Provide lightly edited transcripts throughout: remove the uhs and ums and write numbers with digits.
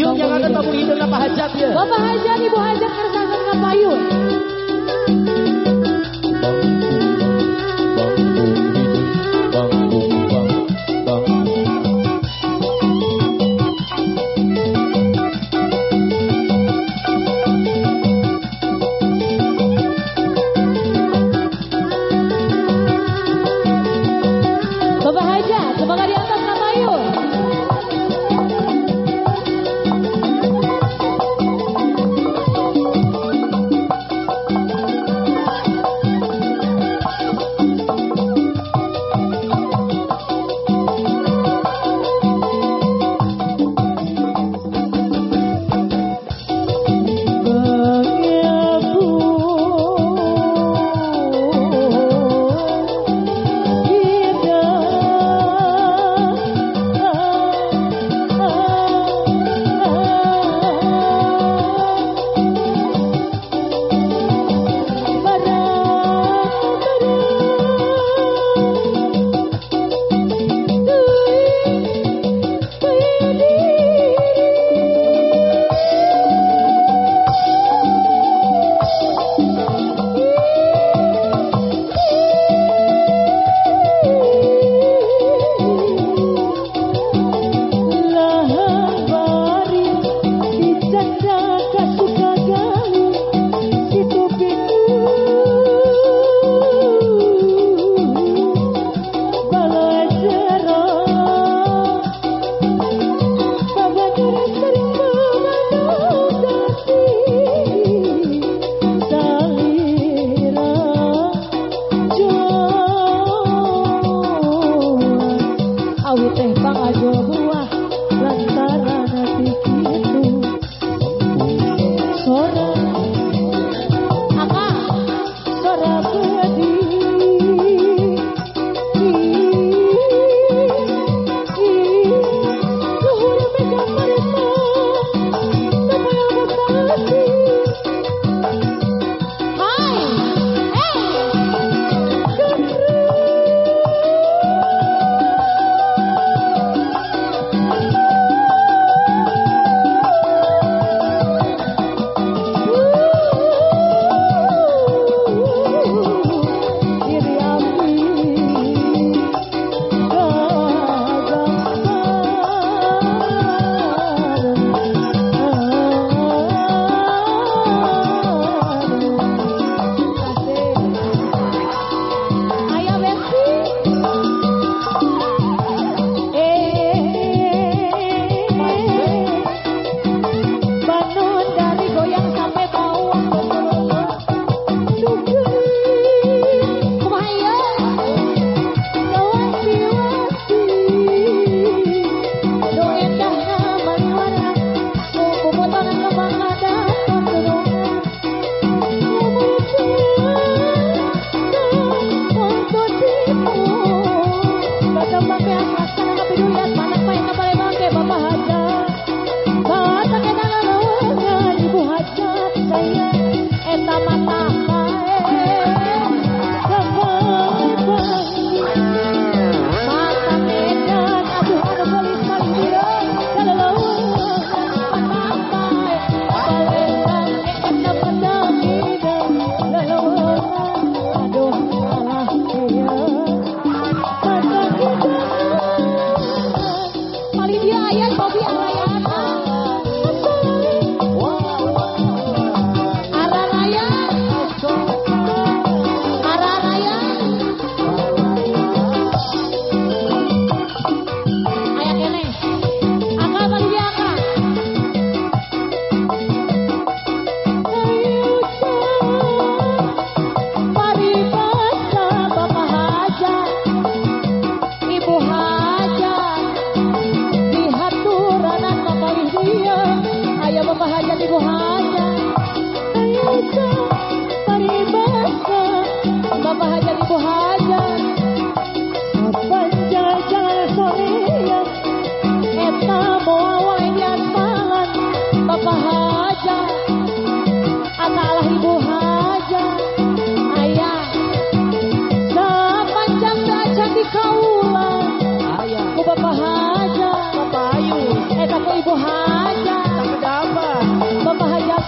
Yuk yang akan Bapak Hidung Bapak Hajat ya. Bapak Hajat, Ibu Hajat kersakan ngapayun. Bapak Hajat, semoga di atas ngapayun.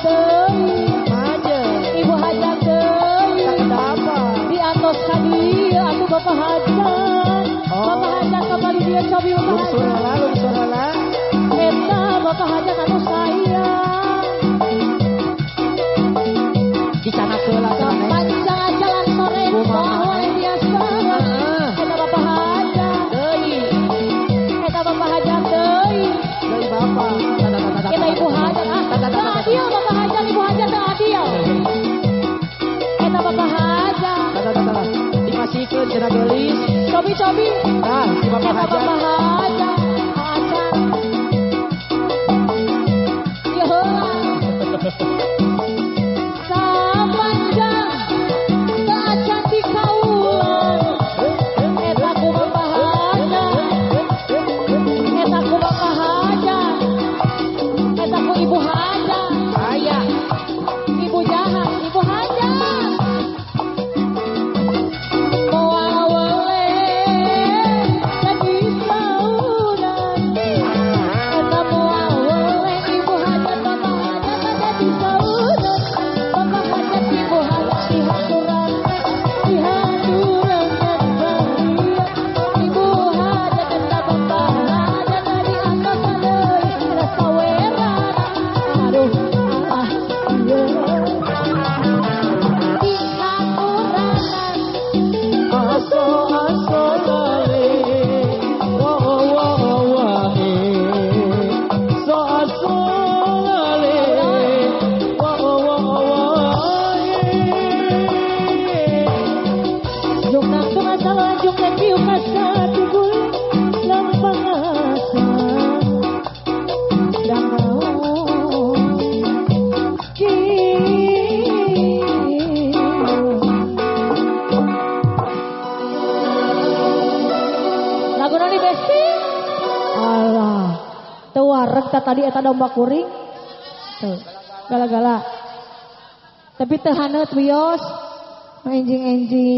deui. Aja. Ibu hajat deui. Kenapa? Di atos ka dieu atuh Bapak Hajat. Oh. Bapak Hajat kembali dia cobi Bapak Hajat. Lungsurala. Eta Bapak Hajat anu sayang. Di sana keula cenah. Panjang jalan sore bahwa biasa. Eta Bapak Hajat deui. Eta Bapak Hajat deui. Deui Bapak. Eta Ibu Hajat ah. Teu adil Bapak Hajat, Ibu Hajat teu adil. Eta Bapak Hajat. Dimasikeun cenah geulis. Cobi-cobi. Tah si Bapak Eta Hajat. Bapak Hajat. Acan. Ieu heula. Sapanjang teu acan di kaulan. Eta ku Bapak Hajat. Eta ku Bapak Hajat. Eta ku Ibu Hajat. Aya. Ibu jahat, Ibu Hajat. Moal weleh jadi saunan. Eta moal weleh Ibu Hajat, Bapak Hajat jadi saunan. Bapak Hajat, Ibu Hajat dihaturan, dihaturan dan Ibu Hajat eta Bapak Hajat di atas deui eta saweran. Aduh, ah, ieu. Dihaturan. Aso aso lale, wa wa wa e. So aso lale, wa wa wa e. Jung nangtung asal lanjung dan cium asa tugul lempeng asa danau kieu. Lagu noni besti? Alah, teu wareg ta tadi eta domba kuring. Tuh, gala-gala. Tapi teu haneut wios, enjing-enjing.